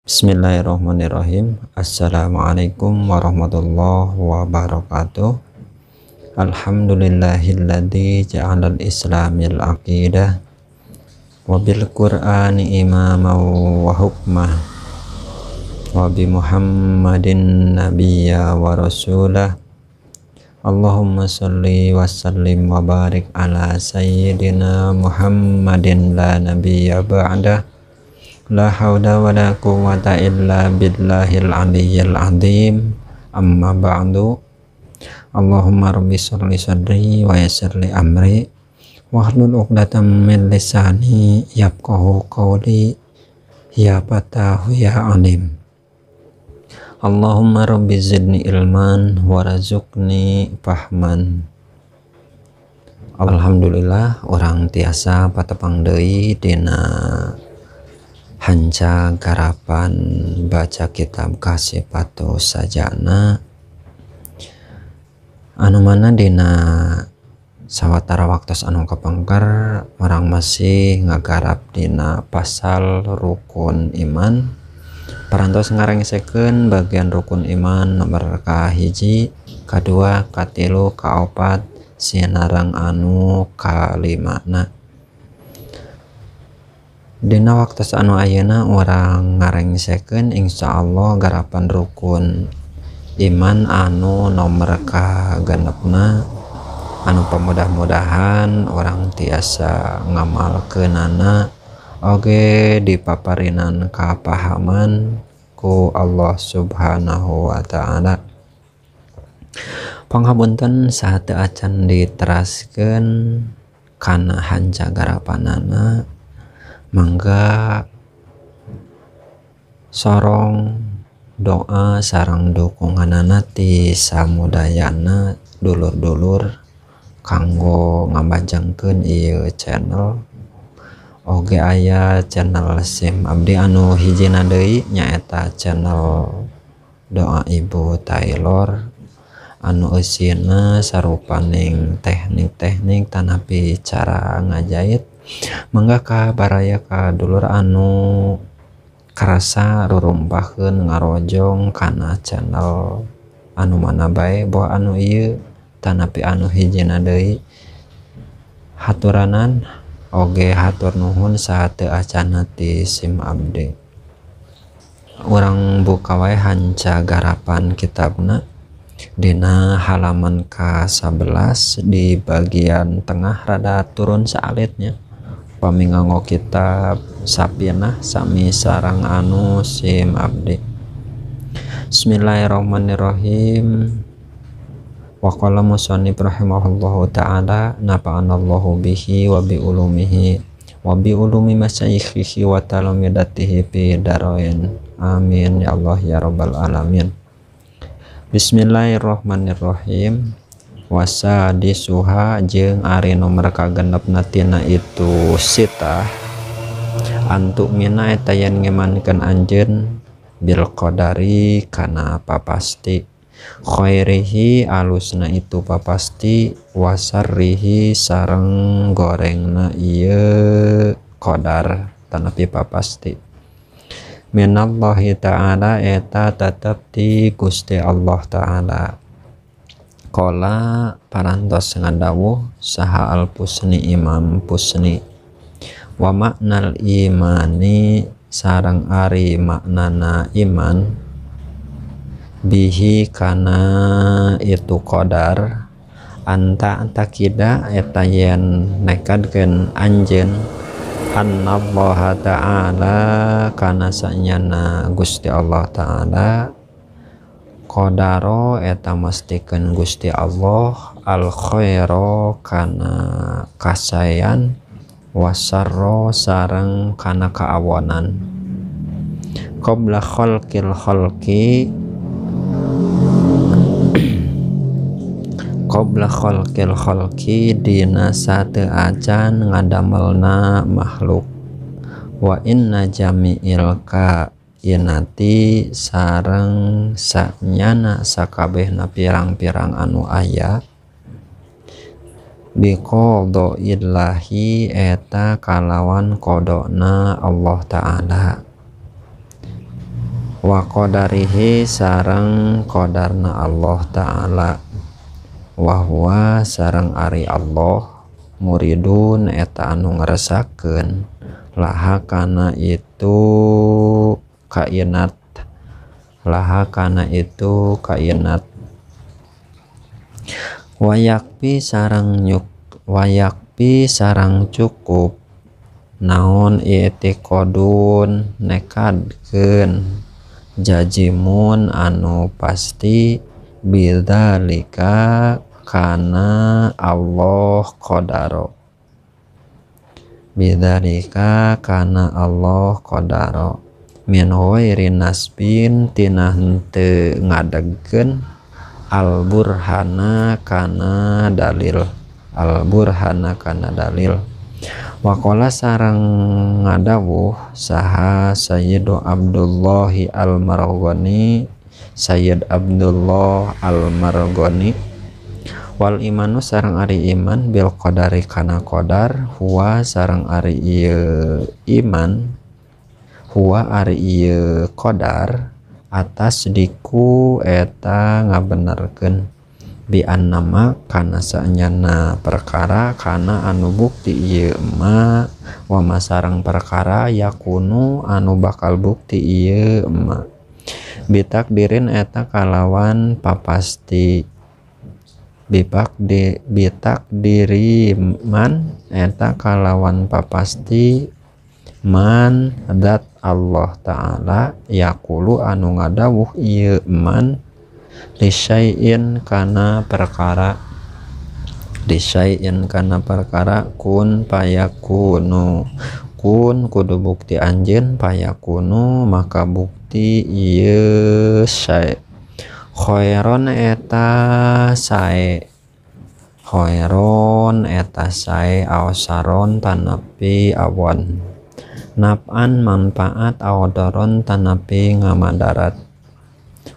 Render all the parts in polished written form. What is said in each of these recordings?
Bismillahirrahmanirrahim. Assalamualaikum warahmatullahi wabarakatuh. Alhamdulillahilladzi ja'alal islamil aqidah wa bil qur'ani imama wa hukmah wa bi muhammadin nabiyya wa rasulah. Allahumma salli wa sallim wa barik ala sayyidina Muhammadin la nabiyya ba'dah. La haula wa la quwwata illa billahil aliyyil azim. Amma ba'du. Allahumma rabbi shalli sadri wa yassir li amri wahlul 'uqdatam min lisani yafqahu qawli ya fatahu ya alim. Allahumma rabbi zidni ilman warzuqni fahman. Alhamdulillah orang tiasa patepang deui dina hanca garapan baca kitab Kasifatus Sajana anu mana dina sawatara waktos anu kapengker orang masih ngagarap dina pasal rukun iman. Parantos ngarengsekeun bagian rukun iman nomor kahiji, kadua, katilu, kaopat, sinareng anu kalimana. Dina waktos anu ayeuna urang ngarengsekeun insyaallah garapan rukun iman anu nomor kagenepna anu pamudah-mudahan urang tiasa ngamalkeunana oge dipaparinan kapahaman ku Allah Subhanahu wa ta'ala. Panghapunten saha teu acan diteraskeun kana hanca garapanana, mangga sorong doa sareng dukunganana ti samudayana dulur-dulur kanggo ngabajengkeun ieu channel. Oge aya channel SIM abdi anu hijina deui nyaeta channel Doa Ibu Taylor anu eusina sarupaning teknik-teknik tanapi cara ngajait. Mangga ka baraya ka dulur anu karasa rurumpaheun ngarojong kana channel anu mana bae boh anu ieu tanapi anu hijina deui. Haturanan oge hatur nuhun saha teu acana ti SIM abdi. Urang buka wae hanca garapan kitabna dina halaman ka-11 di bagian tengah rada turun saalitnya. Pami nganggo kitab Sapinah sami sarang anu SIM abdi. Bismillahirrahmanirrahim. Wa qala musannif rahimahullahu ta'ala nafa'anallahu bihi wa bi ulumihi wa bi ulumi masyayikhihi wa talamidatihi fi darain. Amin ya Allah ya rabbal alamin. Bismillahirrahmanirrahim. Wasadisuha jeung ari nomor kagenepna tina itu sitah antuk mina eta yen ngemankeun anjeun bil qadari kana papasti khairihi alusna itu papasti wasarrihi sareng gorengna ieu qadar tanapi papasti minallahi ta'ala eta tetep ti Gusti Allah ta'ala. Qala parantos ngadawuh saha al-Pusni Imam Pusni wa maknal imani sareng ari maknana iman bihi kana itu qadar anta takida eta yen nekadkeun anjeun annallaha ta'ala kana sanyana Gusti Allah ta'ala qadaro eta mastikeun Gusti Allah al khaira kana kasayan wasarro sareng kana kaawonan qabla khalqil khalqi qabla khalqil khalqi dina sateu acan ngadamelna makhluk wa inna jami'il kainati sareng sanyana sakabehna pirang-pirang anu aya biqadaillahi eta kalawan qadana Allah ta'ala. Wa qadarihi sareng qadarna Allah Ta'ala wa huwa sareng ari Allah muridun eta anu ngresakeun laha kana itu kainat laha kana itu kainat wayakpi sareng nyuk wayakpi sareng cukup naon i'tiqadun nekadkeun jajimun anu pasti bidzalika kana Allah qadaro bidzalika kana Allah qadaro min ghairi nasbin tina henteu ngadegkeun al burhana kana dalil al burhana kana dalil. Waqala sareng ngadawuh saha Sayyidu Abdullahi Al-Marghani Sayyid Abdullah Al-Marghani wal imanu sareng ari iman bil qadari kana qadar huwa sareng ari ieu iman huwa ari ieu qadar atas diku eta ngabenerkeun bi annama kana saenyana perkara kana anu bukti ieu ma wa ma sareng perkara yakunu anu bakal bukti ieu ma bitakdirin eta kalawan papasti bitakdiri man eta kalawan papasti man zat Allah Ta'ala yaqulu anu ngadawuh ieu man lisyai'in kana perkara lisyai'in kana perkara kun payakunu kun kudu bukti anjeun payakunu maka bukti ieu syai khairon eta sae khairon eta sae aw saron tanapi awon naf'an manfaat aw daron tanapi ngamadarat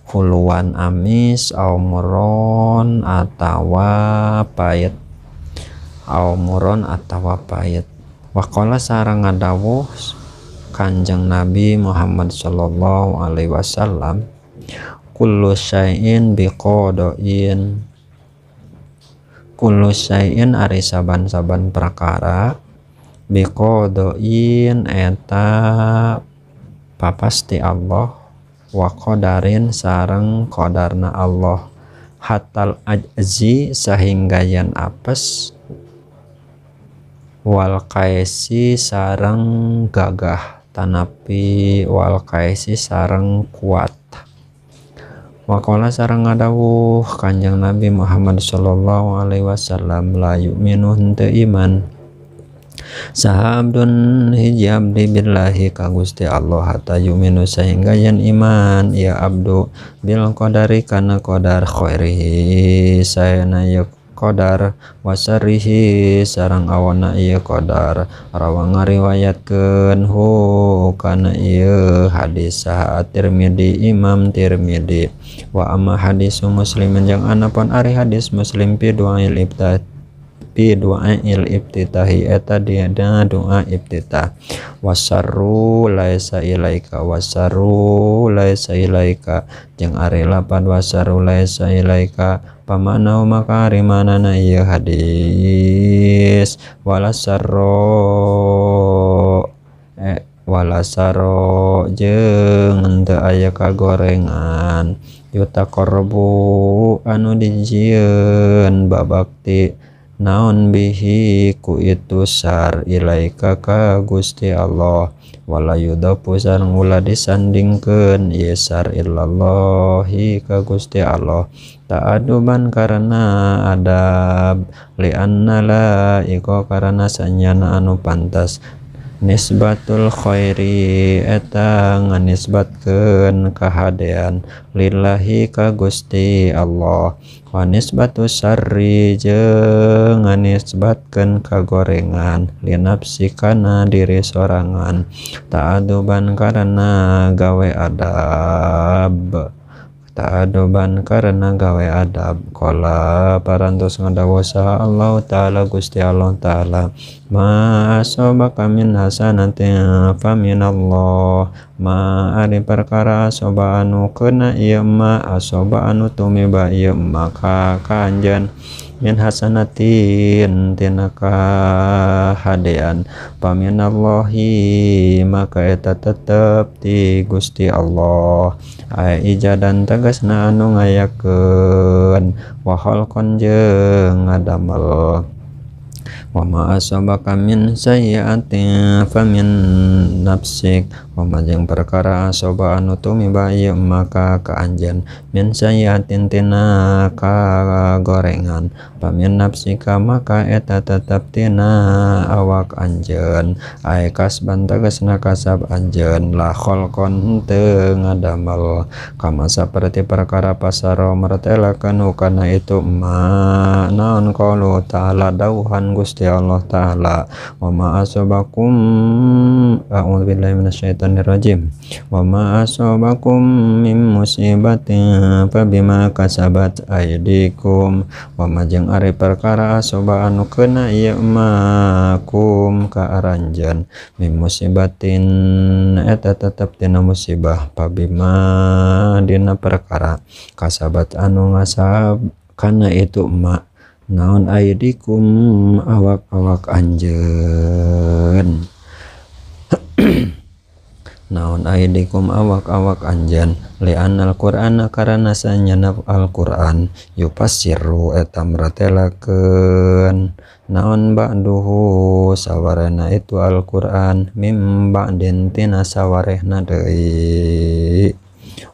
huluan amis aw muron atawa pahit aw muron atawa pahit. Waqala sareng ngadawuh Kanjeng Nabi Muhammad sallallahu alaihi wasallam kullu syai'in biqada'in kullu syai'in ari saban-saban perkara biqada'in eta papasti Allah wa qadarin sareng qadarna Allah hatal ajzi sahingga yen apes wal kaisi sareng gagah tanapi wal kaisi sareng kuat. Waqala sareng ngadawuh Kanjeng Nabi Muhammad sallallahu alaihi wasallam la yu'minu henteu iman saha abdun hiji abdi billahi ka Gusti Allah hatta yu'minu sehingga yen iman ya abdu bil qadari kana qadar khairihi saena ya qadar wasarihi sareng awana ieu qadar rawa ngariwayatkeun hu kana ieu hadis saha Tirmidzi Imam Tirmidzi wa amma hadisu Muslimin jeung anapun ari hadis Muslim pi du'ail ibtah pi du'ail ibtitahi eta dina doa ibtitah wasarru laisa ilaika wasarru laisa ilaika jeung ari lapan wasarru laisa ilaika pamanau maka ari manana ieu hadis wala sarro wala sarro jeung henteu aya kagorengan yutaqarrabu anu dijieun babakti naon bihi ku itu sar ilaika ka Gusti Allah wala yudafu sareng ulah disandingkeun ieu sar illallahi ka Gusti Allah ta'aduban karena adab li'anna la iko karena sanyana anu pantas nisbatul khairi eta nganisbatkeun kahadean lillahi ka Gusti Allah wa nisbatus syarri jeung nganisbatkeun kagorengan linafsi kana diri sorangan ta'aduban karena gawe adab Ta'aduban karena gawe adab qala parantos ngadawu saha Allah ta'ala Gusti Allah ta'ala ma asobaka min hasanatin faminallah ma ari perkara asoba anu kena ieu ma asoba anu tumiba ieu maka ka anjeun min hasanatin tina kahadean paminallahi maka eta tetep ti Gusti Allah aya ijadan tegasna anu ngayakeun wa khalqan jeung ngadamel wa ma asabaka min sayyi'atin famin nafsik wa ma jeung perkara asaba anu tumiba ieu maka ka anjeun min sayyi'atin tina kagorengan famin nafsika maka eta tetep tina awak anjeun ae kasban tegasna kasab anjeun la khalqon teu ngadamel kama saperti perkara pasaro martelakeun kana itu ma naon qaulu ta'ala dawuhan Gusti Allah ta'ala wa ma asabakum a'udzubillahi minasyaitonirrajim wa ma asabakum min musibatin fabima kasabat aydikum wa ma jeung ari perkara asaba anu keuna ieu makum ka aranjeun min musibatin eta tetep tina musibah fabima dina perkara kasabat anu ngasab kana itu ma naon aidikum awak-awak anjeun naon aidikum awak-awak anjeun li'anal qur'ana karana sanyana Al-Qur'an yufassiru eta mratelakeun naon ba'duhu sawarehna itu Al-Qur'an mim ba'din tina sawarehna deui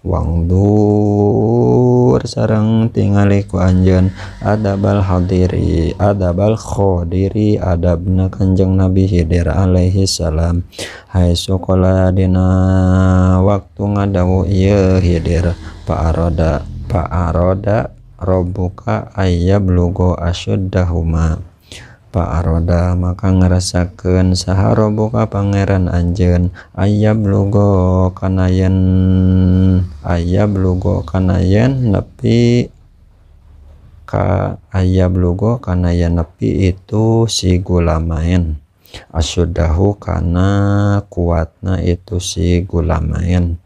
wangdur sareng tingali ku anjeun adabal hadiri adabal khodiri adabna Kanjeng Nabi Khidir alaihi salam haitsu qala dina waktu ngadawu ieu Khidir pa aroda rabbuka ayyablugo ashuddahuma pa aroda maka ngerasakeun saha rabbuka pangeran anjeun ayyablugo kana yen nepi ka ayyablugo kana yen nepi itu si gulamain asyuddahu kana kuatna itu si gulamain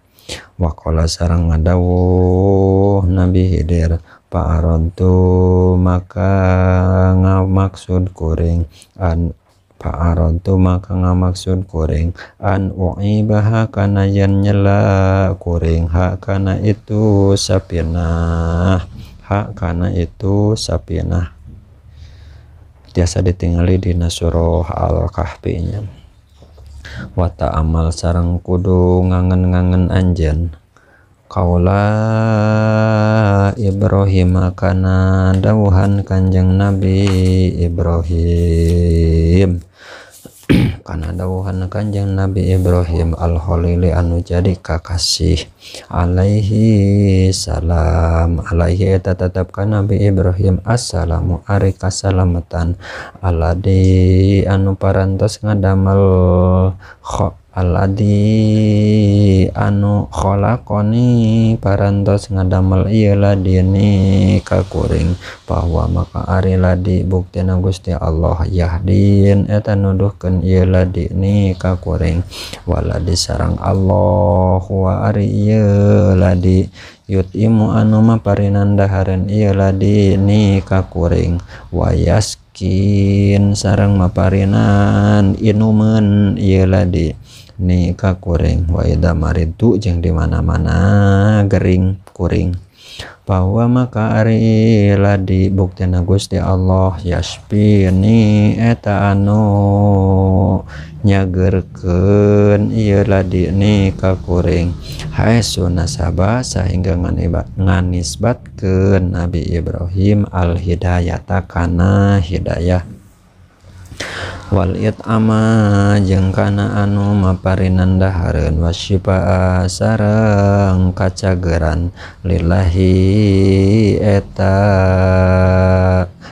waqala sareng ngadawuh Nabi Khidir pa aradtu maka ngamaksud kuring an pa aradtu maka ngamaksud kuring an uibaha kana yen nyela kuring hak kana itu sapinah hak kana itu sapinah tiasa ditingali dina surah Al-Kahfi nya wa ta'amal sareng kudu ngangen-ngangen anjeun kaula Ibrahim kana dawuhan Kanjeng Nabi Ibrahim kana dawuhan Kanjeng Nabi Ibrahim al-Khalili anu jadi kakasih alaihi salam alaihi eta tetep ka Nabi Ibrahim assalamu ari kasalamatan aladi anu parantos ngadamel aladi anu khalaqoni parantos ngadamel ieu ladini ka kuring bahwa maka ari ladi buktina Gusti Allah yahdin eta nuduhkeun ieu ladini ka kuring waladi sareng Allah wa ari ieu ladi yutimu anu maparinan dahareun ieu ladini ka kuring wayaskin sareng maparinan inumeun ieu ladi ni ka kuring wa idza maridu jeung di mana-mana gering kuring bahwa maka ari ladi buktina Gusti Allah yasbini eta anu nyagerkeun ieu ladi ni ka kuring haesu nasaba sahingga nganisbatkeun Nabi Ibrahim al hidayata kana hidayah wal it'ama jeung kana anu maparinan dahareun wasyifaa sareng kacageran lillahi eta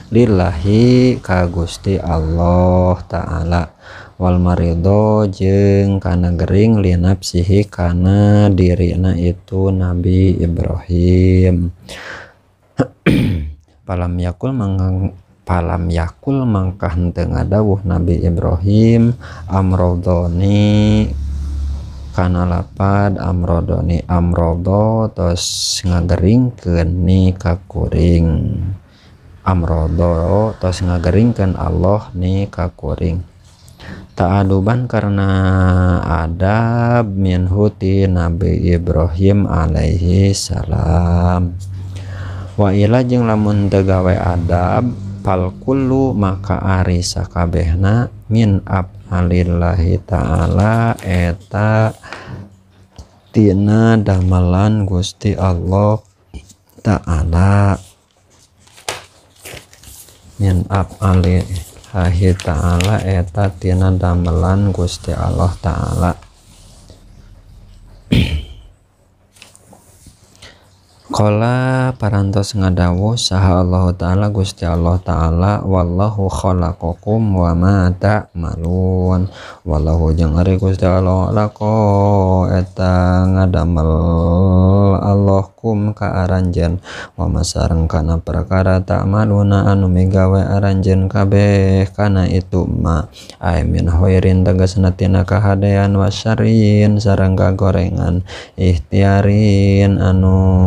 lillahi ka Gusti Allah ta'ala Wal marido jeung kana gering linapsihi kana dirina itu Nabi Ibrahim. Palam yakul mangka henteu ngadawuh Nabi Ibrahim amrodoni kana lapad amrodoni amrodo tos ngageringkeun ni ka kuring, amrodo tos ngageringkeun Allah ni ka kuring. Ta'aduban karena adab minhu ti Nabi Ibrahim alaihi salam. Wa ila jeung lamun teu gawe adab fal kullu maka ari sakabehna min af'alillahi ta'ala eta tina damelan Gusti Allah ta'ala, min af'alillahi ta'ala eta tina damelan Gusti Allah ta'ala. Qala parantos ngadawuh saha Allah ta'ala Gusti Allah ta'ala wallahu khalaqakum wa ma ta'malun. Wallahu jeung ari Gusti Allah lako eta ngadamel Allah kum ka aranjeun wa ma sareng kana perkara ta'maluna anu migawe aranjeun kabeh kana itu ma ay min khairin tegasna tina kahadean wa syarrin sareng kagorengan ikhtiarin anu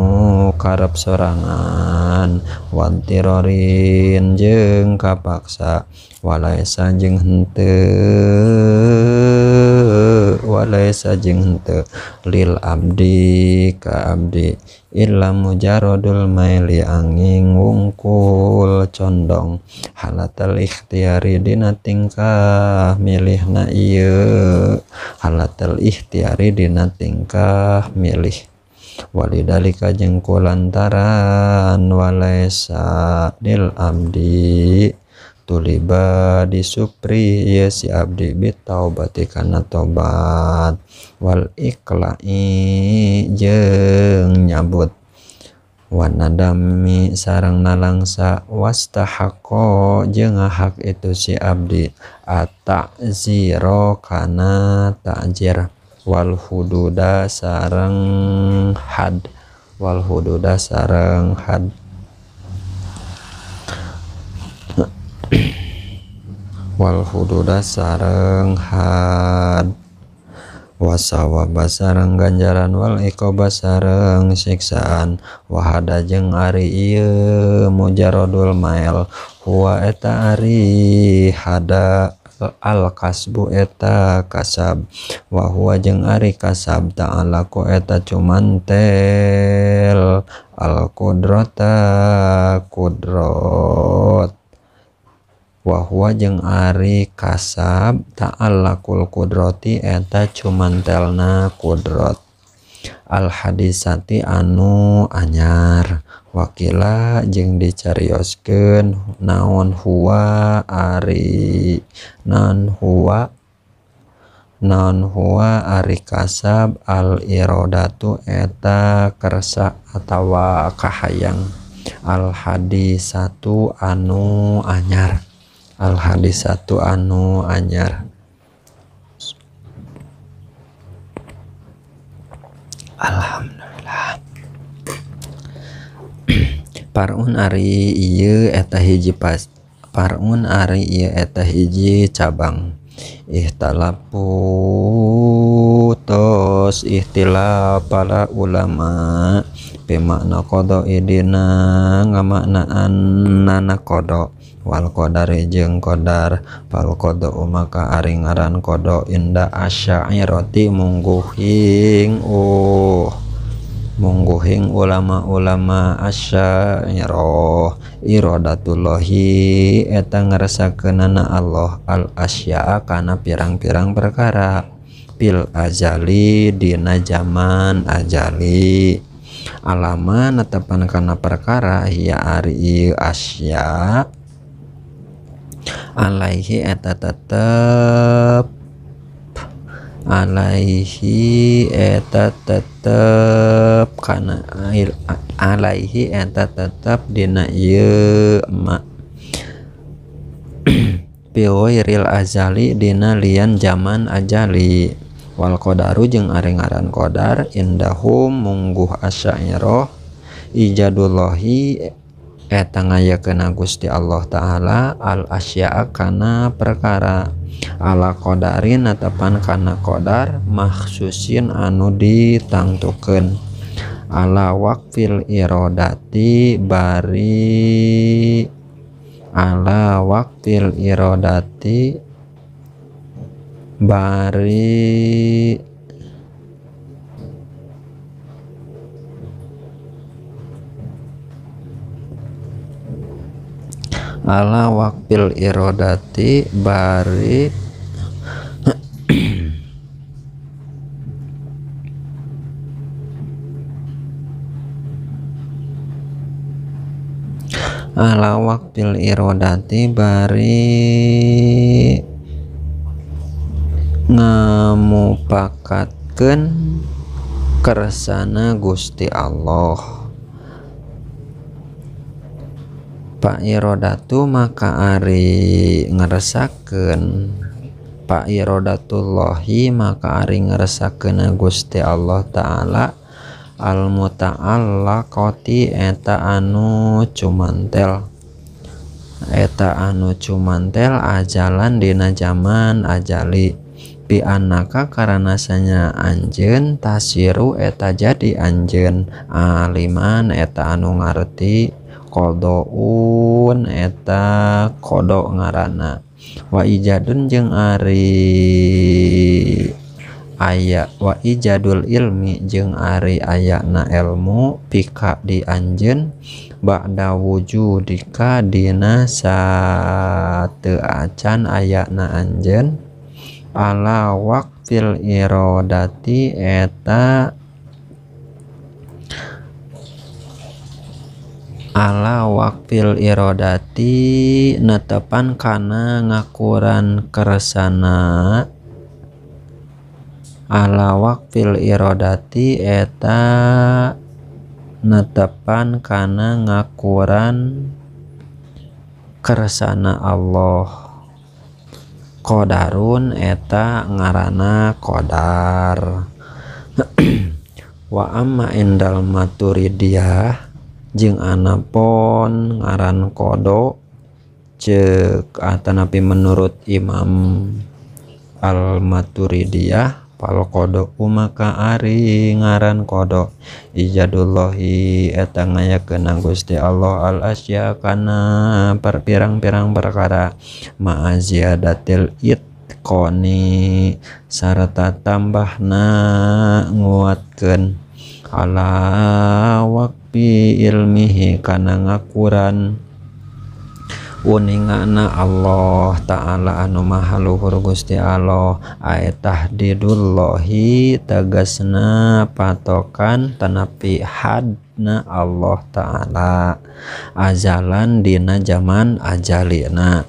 karep sorangan wantirorin jeung kapaksa walaisa jeung henteu lil abdi ka abdi illa mujarodul maili angin wungkul condong halatal ikhtiari dina tingkah milihna ieu halatal ikhtiari dina tingkah milih walidalika jeung kulantaran walaisa lil abdi tuliba disupri ieu si abdi bitaubati kana tobat wal iqla'i jeung nyabut wanadami sareng nalangsa wastahaqo jeung hak itu si abdi at-ta'zira kana ta'jir wal hududa sareng had wal hududa sareng had wal hududa sareng had wasawaba sareng ganjaran wal iqaba sareng siksaan wahada jeung ari ieu mujarodul mail huwa eta ari hada al kasbu eta kasab wa huwa jeung ari kasab ta'ala ku eta cumantel al qudrata kudrot wa huwa jeung ari kasab ta'allaqul qudrati eta cumantelna kudrot al hadisati anu anyar wakila jeung dicarioskeun naon huwa ari naon huwa ari kasab al iradatu eta kersa atawa kahayang al hadisatu anu anyar al hadisatu anu anyar. Alhamdulillah. Parun ari ieu eta hiji pas parun ari ieu eta hiji cabang ikhtalafu tos ikhtilaf para ulama bimakna qada idina ngamaknaan nana qada wal qadari jeung qadar fal qada maka ari ngaran qada inda asyairati mungguhing mungguhing ulama-ulama asyairah iradatullahi eta ngerasakeunana Allah al asya'a kana pirang-pirang perkara fil azali dina zaman azali alama netepan kana perkara hiya ari ieu asya alaihi eta tetep alaihi eta tetep kana alaihi eta tetep dina ieu ma Fi ghairil azali dina lian zaman ajali. Wal qadaru jeung ari ngaran qadar indahum mungguh asyairah ijadullahi eta ngayakeun Gusti Allah Ta'ala al asya'a kana perkara ala qadarin netepan kana qadar makhsusin anu ditangtukeun ala waqfil iradati bari ala waqfil iradati bari ala waqfil iradati bari ala waqfil iradati bari ngamupakatkeun kersana Gusti Allah. Pak irodatu maka ari ngeresakeun Pak irodatullahi maka ari ngeresakeun Gusti Allah Ta'ala al muta'allaqati eta anu cumantel ajalan dina zaman ajali bi anaka karana sanya anjeun tasiru eta jadi anjeun aliman eta anu ngarti kodoun eta kodok ngaranna wa ijadun jeung ari aya wa ijadul ilmi jeung ari ayana ilmu pika di anjeun ba'da wujudika dina sateu acan ayana anjeun ala waqfil iradati eta ala waqfil iradati netepan kana ngakuran kersana ala waqfil iradati eta netepan kana ngakuran kersana Allah qadarun eta ngaranna qadar. Wa amma indal maturidiyah jeung anapon ngaran kodo cek atanapi menurut Imam Al-Maturidiyah fal kodo maka ari ngaran kodo ijadullahi eta ngayakeun Gusti Allah al asya kana pirang-pirang perkara ma'aziyadatil itqoni sarta tambahna nguatkeun ala waqfi ilmihi kana ngakuran uningana Allah Ta'ala anu maha luhur Gusti Allah ay tahdidullahi tegasna patokan tanapi hadna Allah Ta'ala ajalan dina zaman ajalina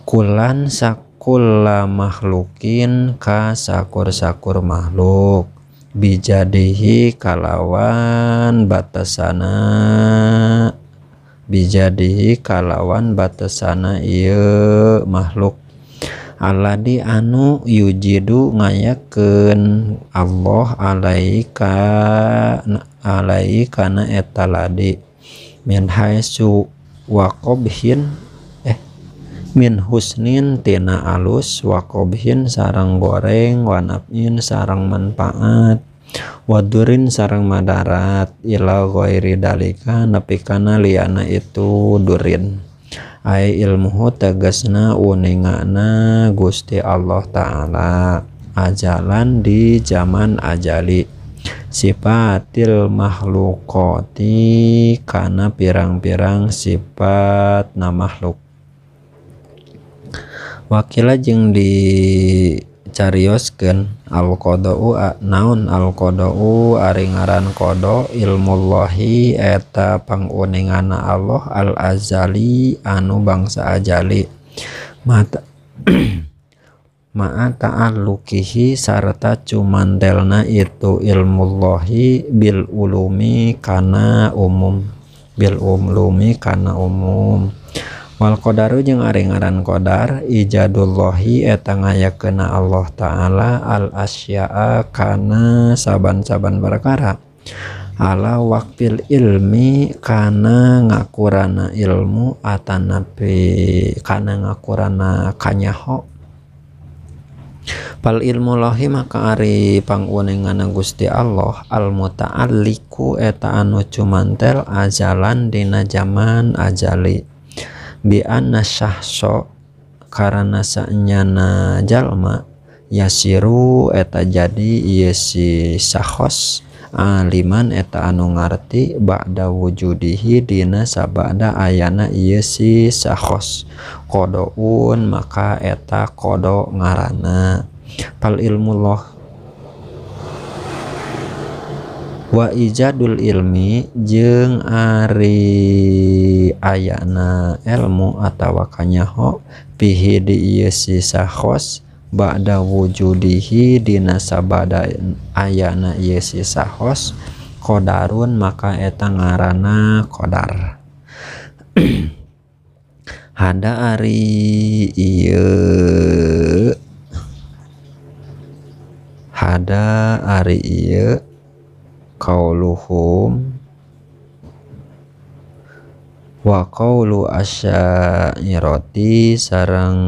kulan sakulla makhlukin ka sakur-sakur makhluk bijadihi kalawan batasana bijadihi kalawan batasana ieu makhluk aladi anu yujidu ngayakeun Allah alaika alaika kana eta ladi min haitsu wa qabhin min husnin tina alus wa qabhin sarang goreng wa naf'in sarang manfaat wadurin sarang madarat ila ghairi dalika nepi kana liana itu durin ai ilmuhu tegasna uningana Gusti Allah Ta'ala ajalan di zaman ajali sifatil makhlukati kana pirang-pirang sifat na makhluk wakila jeung dicarioskeun al-qada'u naon al-qada'u ari ngaran qada ilmullahi eta panguningana Allah al-azali anu bangsa ajali mata ma'a ta'alluqihi sarta cumantelna itu ilmullahi bil ulumi kana umum bil ulumi kana umum Wal qadaru jeung ari ngaran qadar ijadullahi eta ngayakeunna Allah taala al asya'a kana saban-saban perkara ala waqtil ilmi kana ngakurana ilmu atanapi kana ngakurana kanyaho. Fal ilmu lahi maka ari panguningana Gusti Allah al muta'alliqu eta anu cumantel ajalan dina jaman ajali bi anna syahso karana saenyana jalma yasiru eta jadi ieu si syakhos aliman eta anu ngarti ba'da wujudihi dina sabada ayana ieu si syakhos qodoun maka eta qodo ngaranna. Fal ilmullah wa ijadul ilmi jeung ari ayana ilmu atawa kanyaho pihi di ieu si syakhos ba'da wujudihi dina sabada ayana ieu si syakhos qadarun maka eta ngaranna qadar. Hada ari ieu hada ari ieu qauluhum wa qaulu asyairati sareng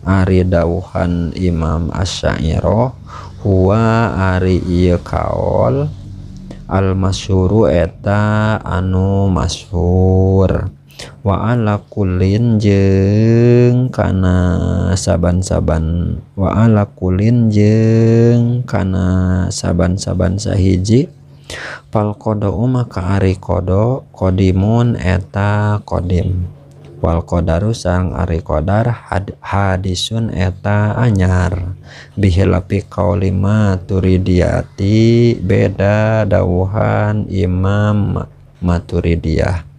ari dawuhan Imam Asy'ariyah huwa ari ieu kaol al masyhuru eta anu masyhur wa ala kullin jeung kana saban-saban wa ala kullin jeung kana saban-saban sahiji fal qada'u maka ari qada qadimun eta qadim wal qadaru sareng ari qadar hadisun eta anyar bihilapi qauli Maturidiyati beda dawuhan Imam Maturidiyah.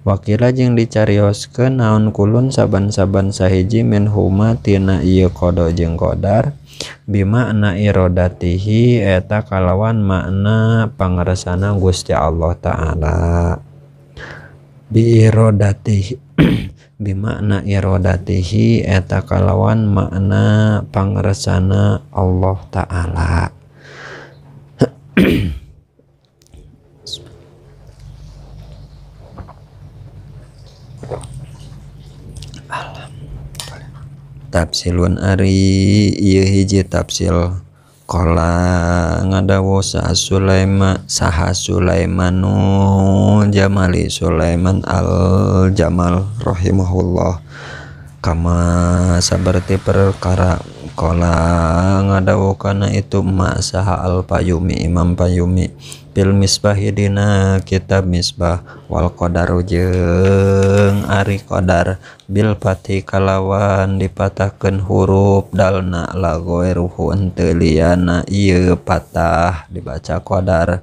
Wakila jeung dicarioskeun naon kulun saban-saban sahiji min huma tina ieu qada jeung qadar bimakna iradatihi eta kalawan makna pangaresana Gusti Allah taala bi iradatihi bimakna iradatihi eta kalawan makna pangaresana Allah taala. Tafsilun ari ieu hiji tafsil qala ngadawu saha Sulaiman saha Sulaimanu Jamali Sulaiman al Jamal rahimahullah kama saberti perkara qala ngadawu kana itu ma saha al Payumi Imam Payumi fil misbahi dina kitab misbah wal qadaru jeung ari qadar bil fathi kalawan dipatahkeun huruf dalna la ghairuhu henteu liyana ieu patah dibaca qadar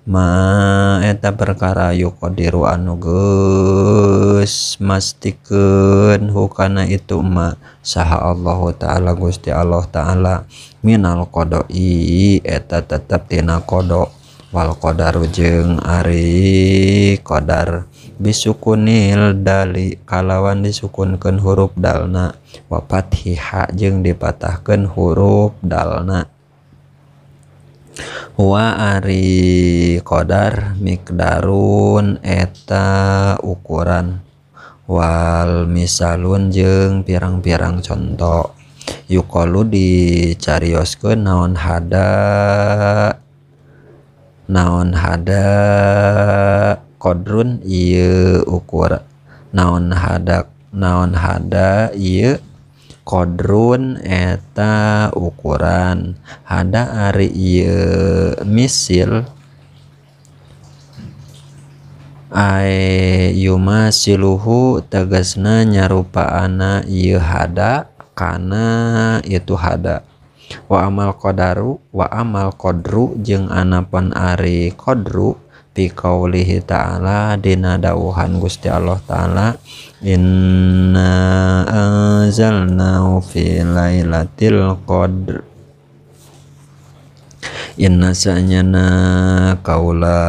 ma eta perkara yuqadiru anu geus mastikeun hukana itu ma saha Allah taala Gusti Allah taala minal qada'i eta tetep tina qada wal qadaru jeung ari qadar bisukunil dali kalawan disukunkeun huruf dalna wa fathiha jeung dipatahkeun huruf dalna wa ari qadar miqdarun eta ukuran wal misalun jeung pirang-pirang contoh yuqalu dicarioskeun naon hada qadrun ieu ukur naon hada ieu qadrun eta ukuran hada ari ieu misil ai yumasiluhu tegasna nyarupaana ieu hada kana itu hada wa amal qadaru wa amal qadru jeung anapan ari qadru fi qaulihi ta'ala dina dawuhan Gusti Allah ta'ala inna anzalnahu fi lailatul qadr Inna sanyana kaula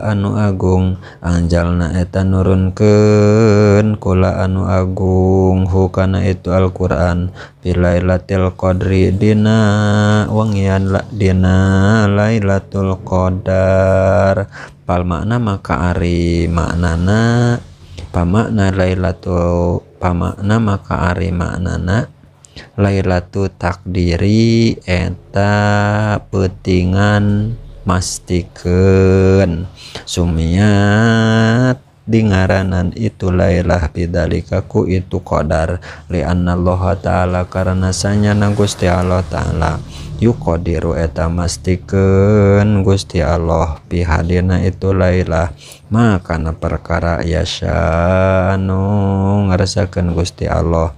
anu agung anjalna eta nurunkeun kula anu agung hukana itu Al-Qur'an bilailatil qadri dina wengian dina Lailatul Qadar. Pal makna maka ari maknana pamakna Lailatul pamakna maka ari maknana Lailatul takdiri eta peutingan mastikeun sumiat dingaranan itu lailah bidzalika ku itu qadar li annallaha ta'ala karena sanyana Gusti Allah ta'ala yuqadiru eta mastikeun Gusti Allah pihadina itu lailah makana perkara yasya anu ngarasakeun Gusti Allah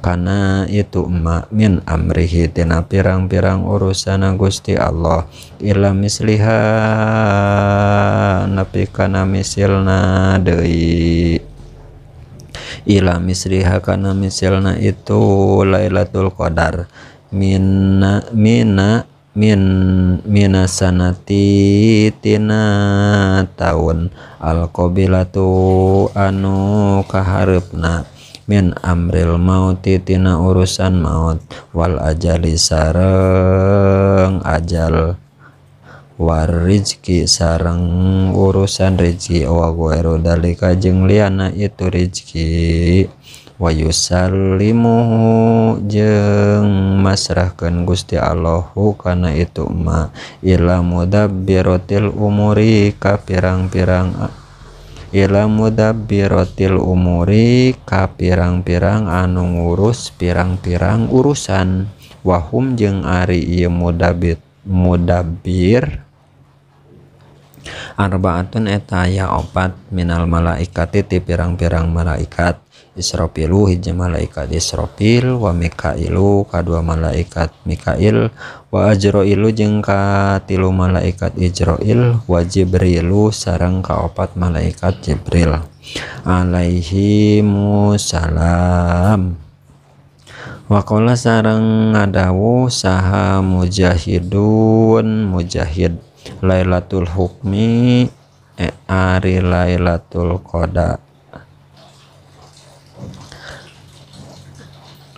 kana itu ma min amrihi tina pirang-pirang urusan Gusti Allah ila misliha nepi kana misilna deui ila misliha kana misilna itu Lailatul Qadar mina mina min minasanati tina taun alqabilatu anu kahareupna min amril mauti tina urusan maut wal ajali sareng ajal war rizki sareng urusan rizki wa ghairu dalika jeung liana itu rizki wa yusallimu jeung masrahkeun Gusti Allahu kana itu ma ila mudabbiratil umuri ka pirang-pirang ila mudabbiratil umuri ka pirang-pirang anu ngurus pirang-pirang urusan wahum jeung ari ieu mudabbir arbaatun eta aya opat minal malaikati ti pirang-pirang malaikat Israfilu hiji malaikat Israfil wa Mikailu kadua malaikat Mikail wa Ajrailu jeung katilu malaikat Ijrail wa Jibrilu sareng kaopat malaikat Jibril alaihi musalam. Waqala sareng ngadawu saha mujahidun mujahid Lailatul Hukmi ari Lailatul Qadar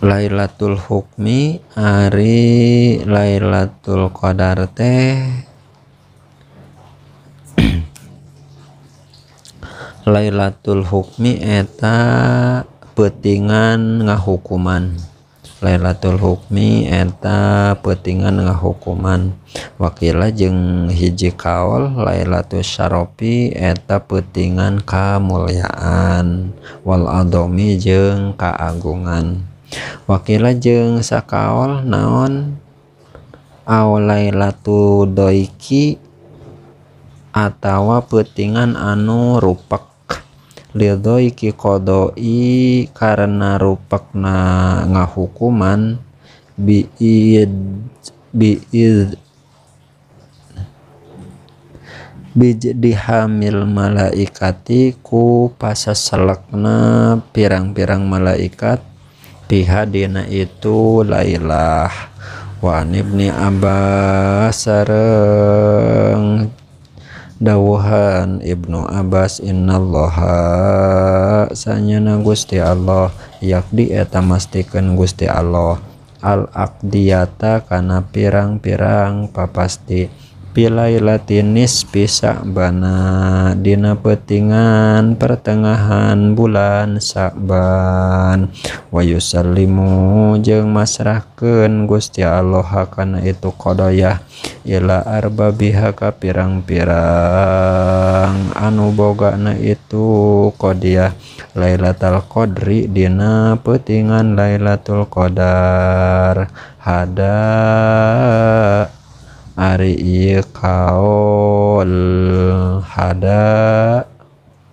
Lailatul Hukmi ari Lailatul Qadar teh Lailatul Hukmi eta peutingan ngahukuman Lailatul Hukmi eta peutingan ngahukuman wakila jeung hiji kaol Lailatul Syarafi eta peutingan kamulyaan wal adomi jeung kaagungan wakila jeung sakaol naon aw Lailatul Doiki atawa peutingan anu rupak lidhoiki qodoi karena rupakna ngahukuman biid biid bijdihamil malaikati ku pasaselekna pirang-pirang malaikat pihadina itu lailah. Wa an Ibni Abbas sareng dawuhan Ibnu Abbas innallaha sanyana Gusti Allah yakdi eta mastikeun Gusti Allah al aqdiyata kana pirang-pirang papasti pilailatin nisfi Sa'bana dina peutingan pertengahan bulan Sa'ban wa yusallimu jeung masrahkeun Gusti Allah kana itu qadayah ila arbabiha ka pirang-pirang anu bogana itu qadiyah Lailatul Qadri dina peutingan Lailatul Qadar. Hada ari ieu kaol hada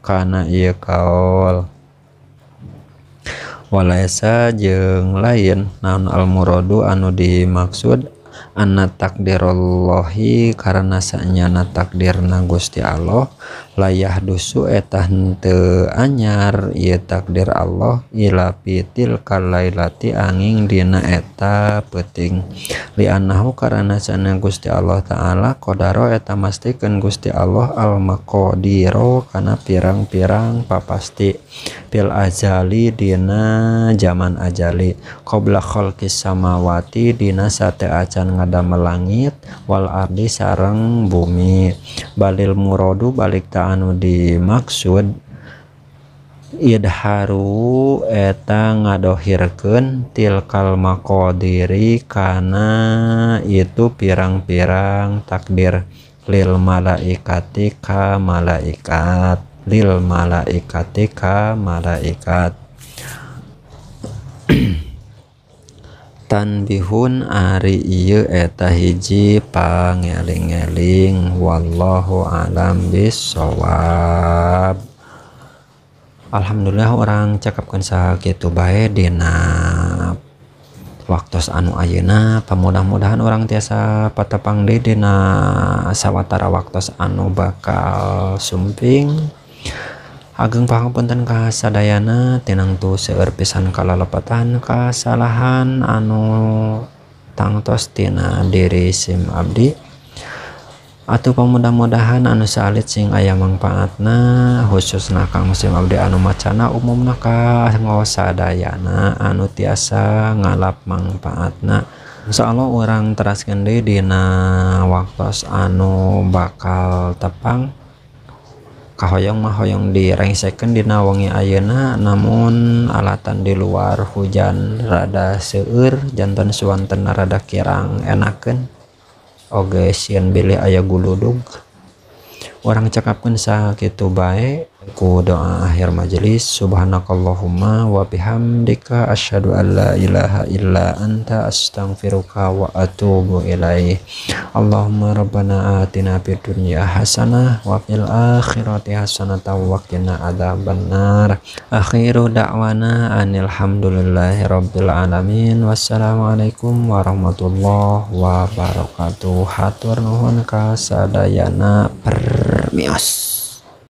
kana ieu kaol walaisa jeung lain naon al muradu anu dimaksud Anna takdirullahi karena sanyana takdirna Gusti Allah layah dusu eta henteu anyar ieu takdir Allah ila fitil kalailati angin dina eta peuting li'annahu karena sana Gusti Allah Ta'ala qadaro eta mastikeun Gusti Allah al maqadiro kana pirang-pirang papasti fil azali dina zaman ajali qabla khalqis samawati dina sateuacan ngadamel langit wal ardi sareng bumi balil muradu balik ta anu dimaksud idharu eta ngadohirkeun tilkal maqadiri kana itu pirang-pirang takdir lil malaikati ka malaikat lil malaikati ka malaikat. Tanbihun ari ieu eta hiji pangeling-eling wallahu alam bissawab. Alhamdulillah orang cakapkeun sakitu bae dina waktos anu ayeuna, pamudah-mudahan orang tiasa patepang deui dina sawatara waktos anu bakal sumping. Ageng pangapunten ka sadayana tinangtu seueur pisan kalalepatan kasalahan anu tangtos tina diri sim abdi. Atuh pamudah-mudahan anu saalit sing aya mangpaatna khususna kang sim abdi anu macana umumna ka sadayana anu tiasa ngalap mangpaatna. Insyaallah urang teraskeun deui dina waktos anu bakal tepang. Kahoyong mah hoyong direngsekeun dina wengi ayeuna namun alatan di luar hujan rada seueur janten suwanten rada kirang enakeun oge sieun bilih aya guludug. Urang cekapkeun sakitu bae ku doa akhir majelis. Subhanakallahumma wa bihamdika asyhadu an la ilaha illa anta astaghfiruka wa atubu ilaih. Allahumma rabbana atina fid dunya hasanah wa fil akhirati hasanah wa qina adzabannar. Akhiru da'wana anil hamdulillahi rabbil alamin. Wassalamualaikum warahmatullahi wabarakatuh. Hatur nuhun ka sadayana permios.